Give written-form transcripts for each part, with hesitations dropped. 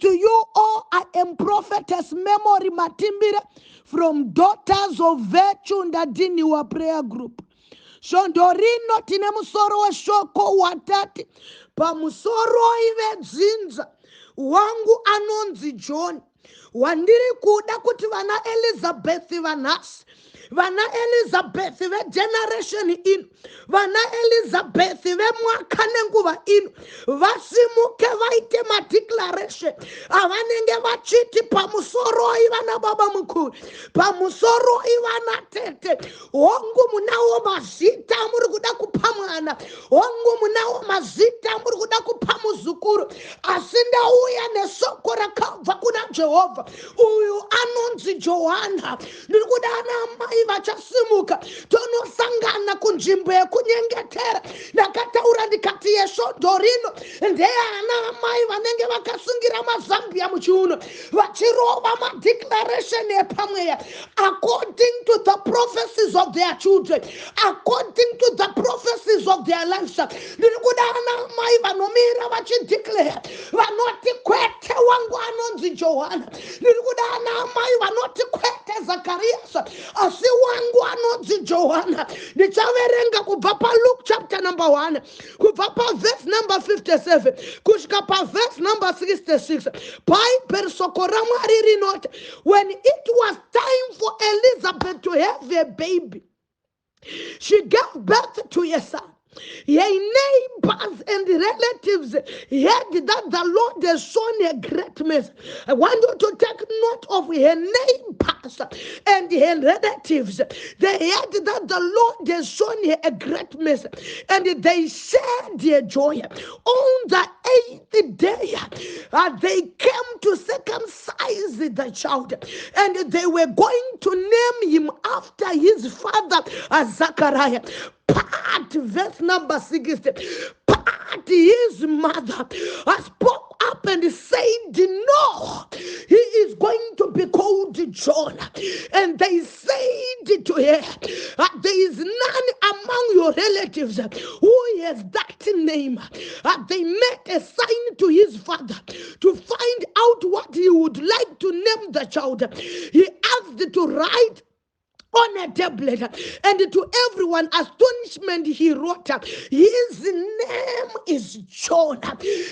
to you all. I am Prophetess Memory Matimbire from Daughters of Virtue Ndadiniwa Prayer Group. Svondo rino tine musoro weshoko watati pamusoroi vedzinza wangu anonzi John, wandiri kuda kuti vana Elizabeth vanhasi, vana Elizabeth vegeneration ino, vana Elizabeth vemwaka nenguva ino vasimuke vaite madeclaration avanenge vachiti pamusoroi vana baba mukuru, pamusoroi vana tete. Hongu munawo mazita amuri kuda kupa mwana, hongu munawo mazita amuri kuda kupa muzukuru, asi ndauya nesoko rakabva kuna Jehovha. Uyu anonzi Johana. Ndiri kuda ana amai vachasimuka tonosangana kunzvimbo yekunyengetera. Ndakataura ndikati yesvondo rino ndeana amai vanenge vakasungira mazambia muchiuno vachirova madeclaration epamweya according to the prophecies of their children, according to the prophecies of their lives. Ndiri kuda ana amai vanomira vachideclare vanoti kwete, wangu anonzi Johana. Ndiri kuda ana amai vanoti kwete Zakarias, asi wangu anonzi Johana. Ndichaverenga kubva paLuke chapter number 1, kubva pavhesi number 57 kusvika pavhesi number 66. Bhaibheri, soko raMwari rinoti, when it was time for Elizabeth to have a baby, she gave birth to a son. Her neighbors and relatives heard that the Lord has shown a great mercy. I want you to take note of her neighbors and her relatives. They heard that the Lord has shown her a great mercy, and they shared their joy. On the eighth day, they came to circumcise the child, and they were going to name him after his father, Zachariah. But verse number 60, but his mother spoke up and said, "No, he is going to be called John." And they said to her, "There is none among your relatives who has that name." They made a sign to his father to find out what he would like to name the child. He asked to write on a tablet, and to everyone astonishment he wrote, "His name is John."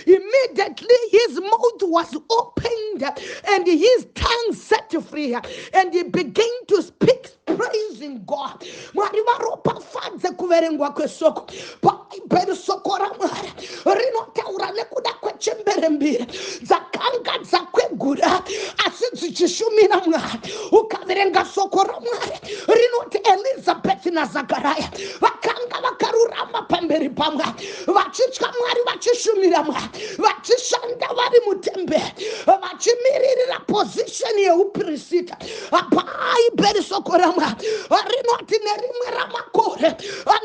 Immediately his mouth was opened and his tongue set free, and he began to speak, praising God. Mwari varopafadze kuverengwa kwesoko. Bhaibheri, soko raMwari rinotaura nekuda kwechembere mbiri dzakanga dzakwegura asi dzichishumira Mwari. Ukaverenga soko raMwari rinoti Elizabeth naZakaraya vakanga vakarurama pamberi paMwari, vachitya Mwari, vachishumira Mwari, vachishanda vari mutemberi, vachimiririra position yeupirisita. Bhaibheri, soko raMwari rinoti nerimwe ramakore,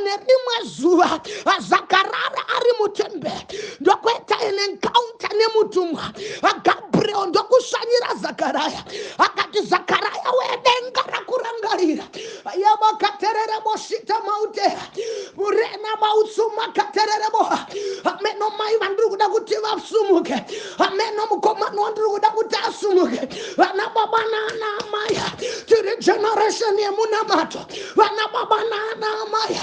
nerimwe zuva, Zakarara ari mutemberi ndokuita an encounter nemutumwa Gabriel, ndokushanyira Zakaraya. Akati, "Zakaraya, wedenga rakurangarira yavakatererebo shita mautera murena mautsuma katererebo." Ameno mai vandiri kuda kuti vasumuke, ameno mukomana wandiri kuda kuti asumuke. Vana baba naana amai, tiri generation yemunamato. Vana baba naana amai,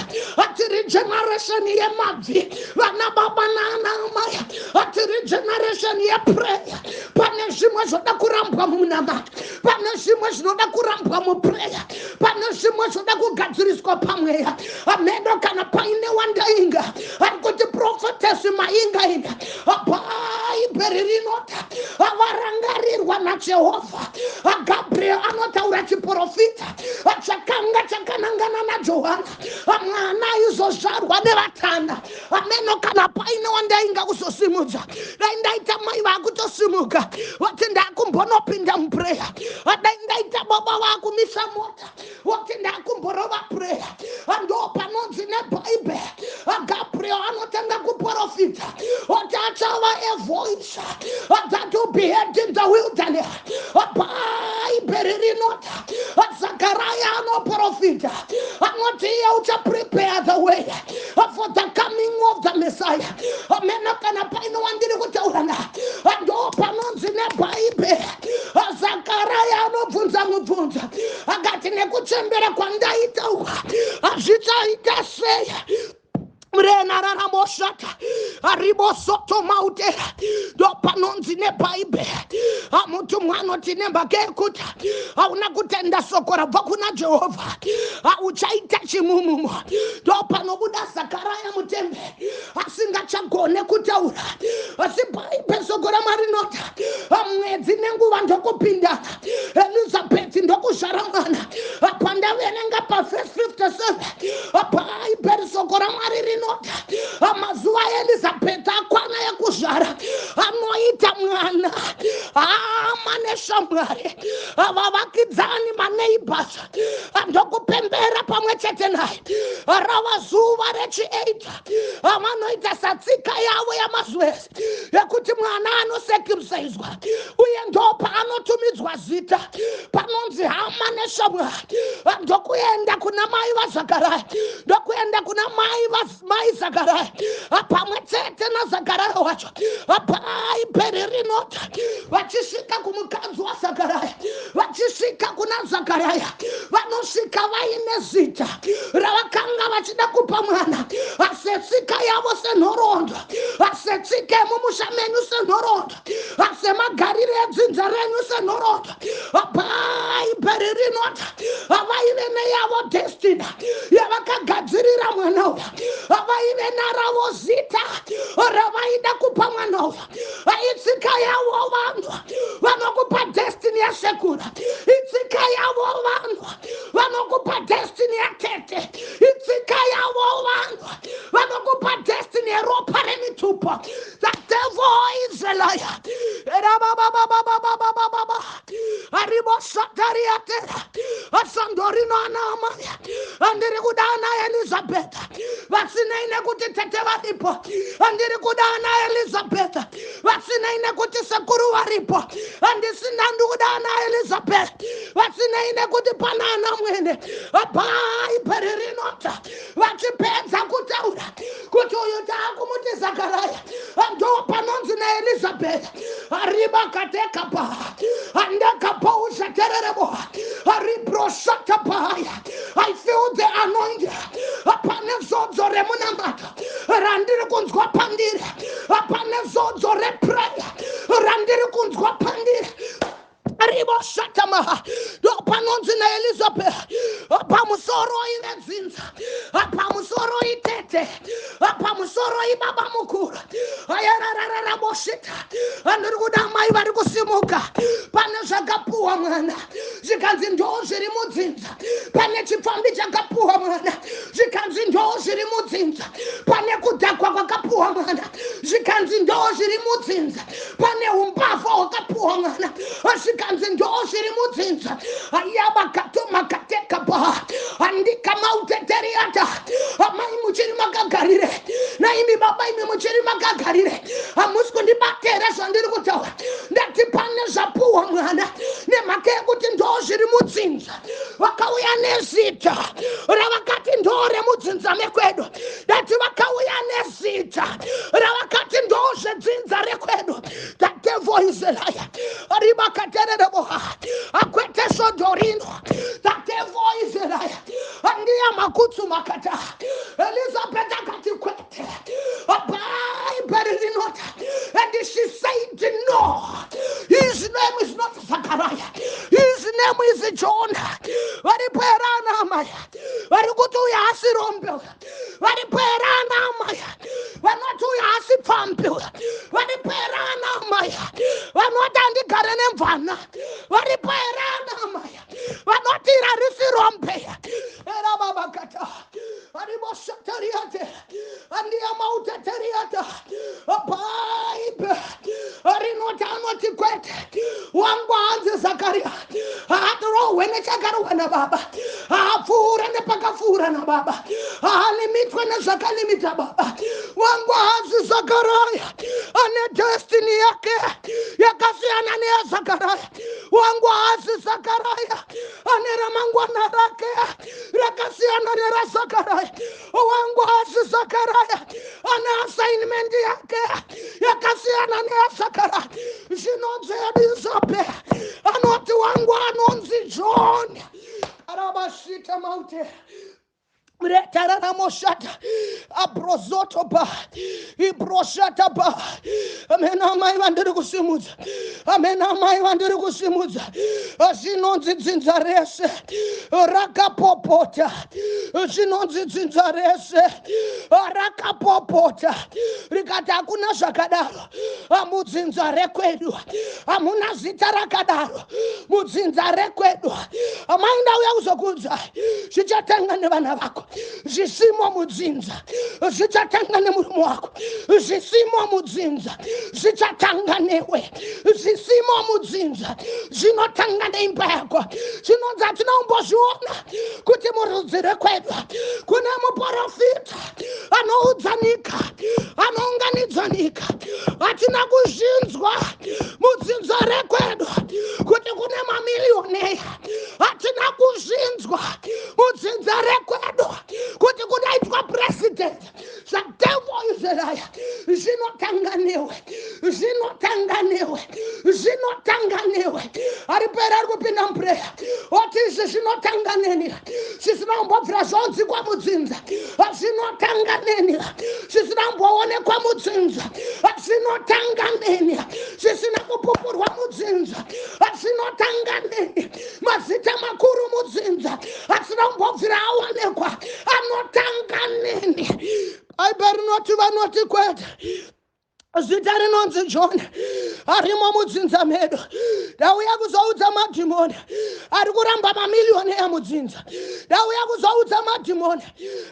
tiri generation yemabvi. Vana baba naana amai, tiri generation yeprayer. Pane zvimwe zvoda kurambwa munamato, pane zvimwe zvinoda kurambwa muprayer, pane zvimwe zvoda kugadziriswa pamweya. Ameno kana paine wandainga ari kuti, "Prophetess, mainga inga." Bhaibheri rinoti varangarirwa naJehovha. Gabriel anotaura chiprofita chakanga chakanangana naJohana, mwana aizozvarwa nevatanda. Ameno kana paine wandainga kuzosimudza. Dai ndaita mai vakutosimuka vati, "Ndakumbonopinda muprayer." Dai ndaita baba vakumisa mota vati, "Ndakumborova prayer." Ndo panonzi nebhaibheri Gabriel anotanga kuprofita oti achava a voice that will be heard in the wilderness. Bhaibheri rinoti Zakaraya anoprofita anoti iye uchaprepare the way for the coming of the Messiah. Ameno kana paine wandiri kutaura na. Ndo panonzi nebhaibheri Nekuchembera kwandaita uku hazvichaita sei? Renararamoshata aribosotomautera ndopanonzi nebhaibheri amutumwa anoti nemhaka yekuti hauna kutenda soko rabva kuna Jehovha, hauchaita chimumumo. Ndopanobuda Zakaraya mutemberi asingachagone kutaura, asi bhaibheri soko raMwari rinoti mwedzi nenguva ndokupindana, Elizabeth ndokuzvara mwana. Pandaverenga pavhesi 57, bhaibheri soko raMwari rinoti mazuva aElizabeth akwana ekuzvara, anoita mwana. Hama neshamwari, vavakidzani, maneighbors ndokupembera pamwe chete naye. Rava zuva rechi8, vanoita satsika yavo yamazuva ese yekuti mwana anocircumciswa, uye ndo paanotumidzwa zita. Panonzi hama neshamwari ndokuenda kuna mai vaZakaraya, ndokuenda kuna mai Zakaraya pamwe chete naZakaraya wacho. Bhaibheri rinoti vachisvika kumukadzi waZakaraya, vachisvika kuna Zakaraya, vanosvika vaine zita ravakanga vachida kupa mwana setsika yavo, senhoroondo, setsika yemumusha menyu, senhoroondo, semagariro edzinza renyu, senhoroondo. Bhaibheri rinoti vaive neyavo destiny yavakagadzirira mwana uyu, vaive naravo zita ravaida kupa mwana uyu. Itsika yavo vanhu vanokupa destiny yasekuru, itsika yavo vanhu vanokupa destiny yatete, itsika yavo vanhu vanokupa destiny yeropa remitupo. The devil is a liar. Rababababababababa aribosatariatera asandorino ana amai, andiri kuda ana Elizabeth vasinei nekuti tete varipo, andiri kuda ana Elizabeth vasinei nekuti sekuru varipo, handisina, ndikuda ana Elizabeth vasinei nekuti pana ana mwene. Bhaibheri rinoti vachipedza kutaura kuti uyu taakumuti Zakaraya, ndo panonzi naElizabeth aribakatekapa andakapaushatererebo aribrosatapaya. I feel the anointing. Pane zodzo remunamato randiri kunzwa pandiri, pane zodzo reprayer randiri kunzwa pandiri. Ribosatamaha ndo panonzi naElizabeth, pamusoro ivedzinza, pamusoro itete, pamusoro ibaba mukuru, ayararararaboshita. Andiri kuda mai vari kusimuka. Pane zvakapuhwa mwana zvikanzi ndo zviri mudzinza, pane chipfambi chakapuhwa mwana zvikanzi ndo zviri mudzinza, pane kudhakwa kwakapuhwa mwana zvikanzi ndo zviri mudzinza, pane umbavha hwakapuhwa mwana zvikanzi ndo zviri mudzinza. Ayabakatomakateka handikamauteteriata. Amai muchiri makagarire, naimi baba imi muchiri makagarire, hamusi kundibatera zvandiri kutaura. Ndati pane zvapuhwa mwana nemhaka yekuti ndo zviri mudzinza, vakauya nezita ravakati ndo remudzinza mekwedu. Ndati vakauya nezita ravakati ndo zvedzinza rekwedu. The devil is a liar. Ribakaterereboha akwete svondo rino. The devil is a liar. Andiya makutsu makata. Elizabeth akati kwete. Bhaibheri rinoti, and she said, "No, his name is not Zachariah, his name is John." Varipo here ana amai vari kuti uyu haasi rombe? Varipo here ana amai vanoti uyu haasi pfambi? Varipo here ana amai vanoti handigare nemvana? Varipo here ana amai vanoti iri harisi rombe? Erababakata aribosatariate andiyamauteteriata. Bhaibhe rinoti anoti kwete, wangu hanzi Zakaria, haatirohwe nechakarohwa nababa, haapfuure nepakapfuura nababa, haalimitwe nezvakalimita baba. Wangu hanzi Zakaraya, ane destiny yake yakasiyana neyaZakaraya. Wangu haasi Zakaraya, ane ramangwana rake rakasiyana neraZakaraya. Wangu haasi Zakaraya, ane assignment yake yakasiyana neyaZakaraya. Zvinonzi Elizabeth anoti wangu anonzi John. Arabashita. Ndakupopotera. Retararamoshata abrozoto ba ibroshata ba. Amena amai vandiri kusimudza, amena amai vandiri kusimudza. Zvinonzi dzinza rese rakapopota, zvinonzi dzinza rese rakapopota rikati hakuna zvakadaro mudzinza rekwedu, hamuna zita rakadaro mudzinza rekwedu. Amai, ndauya kuzokuudza, zvichatanga nevana vako. Zvisimo mudzinza zvichatanga nemurume wako. Zvisimo mudzinza zvichatanga newe. Zvisimo mudzinza zvinotanga neimba yako. Zvinonzi hatina kumbozviona kuti murudzi rekwedu kune muprofita anoudza nyika, anounganidza nyika. Hatina kuzvinzwa mudzinza rekwedu kuti kune mamilioneya. Hatina kuzvinzwa mudzinza rekwedu kuti kudaitwa president. The devil is a liar. Zvinotanga newe, zvinotanga newe, zvinotanga newe. Ari pera ari kupinda muprayer, oti izvi zvinotanga neni, zvisina kumbobvira zvonzikwa mudzinza. Zvinotanga neni, zvisina kumboonekwa mudzinza. Zvinotanga neni, zvisina kupupurwa mudzinza. Zvinotanga neni, mazita makuru mudzinza asina kumbobvira aonekwa, anotanga neni. Bhaibheri rinoti vanoti kwete, zita rinonzi John arimo mudzinza medu. Ndauya kuzoudza madhimoni ari kuramba mamilioneya mudzinza. Ndauya kuzoudza madhimoni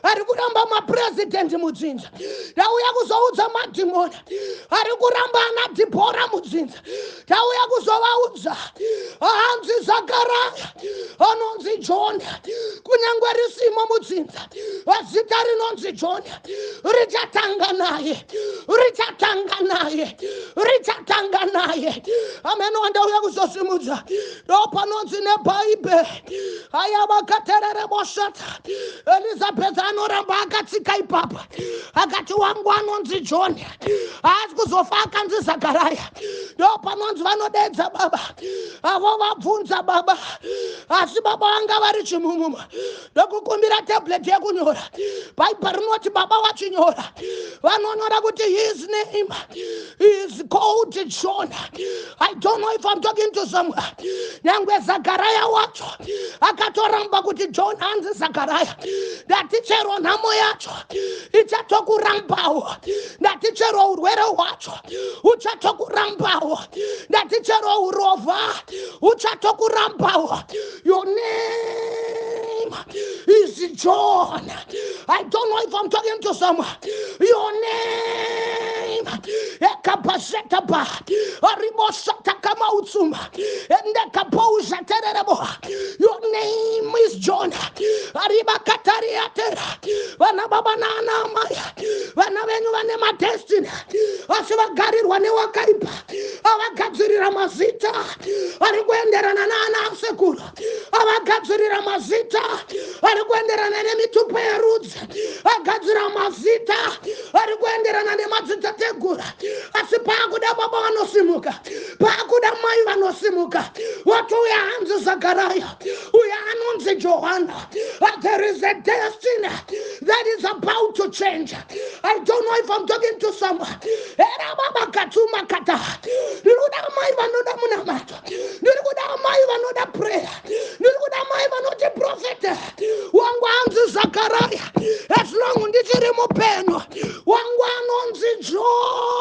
ari kuramba mapurezidendi mudzinza. Ndauya kuzoudza madhimoni ari kuramba ana Dhibhora mudzinza. Ndauya kuzovaudza, hanzi Zakaraya anonzi John, kunyange risimo mudzinza, zita rinonzi John richatanga naye, richatanga naye, richatanga naye. Ameno wandauya kuzosimudza. Ndo panonzi nebhaibheri aya vakaterere boshata, Elizabeth anoramba akatsika ipapa, akati wangu anonzi John, haasi kuzofa akanzi Zakaraya. Ndo panonzi vanodedza baba avo, vabvunza baba, asi baba vanga vari chimumumu. Ndokukumbira tablet yekunyora. Bhaibheri rinoti baba vachinyora, vanonyora kuti his name is called John. I don't know if I'm talking to someone. Nyangwe Zakaraya wacho akatoramba kuti John anzi Zakaraya. Ndati chero nhamo yacho ichatokurambawo. Ndati chero urwere hwacho uchatokurambawo. Ndati chero urovha uchatokurambawo. Your name is John. I don't know if I'm talking to someone. Your name ekabhasetaba aribosatakamautsuma endekabouzatererebo. Your name is John. Aribakatariatera. Vana baba naana amai, vana venyu vane madestiny, asi vagarirwa newakaipa, avagadzirira mazita ari kuenderana naana asekuru, avagadzirira mazita ari kuenderana nemitupo yerudzi, agadzira mazita ari kuenderana nemadzitateguru. Asi paakuda baba vanosimuka, paakuda mai vanosimuka, voti uya hanzi Zakaraya, uya anonzi Johana. There is a destiny that is about to change. I don't know if I'm talking to someone. Era baba katsuma kata. Ndiri kuda mai vanoda munamato. Ndiri kuda mai vanoda prayer. Ndiri kuda mai vanoti prophet wangu anzi Zakaraya, as long ndichiri mupenyu, wangu anonzi John.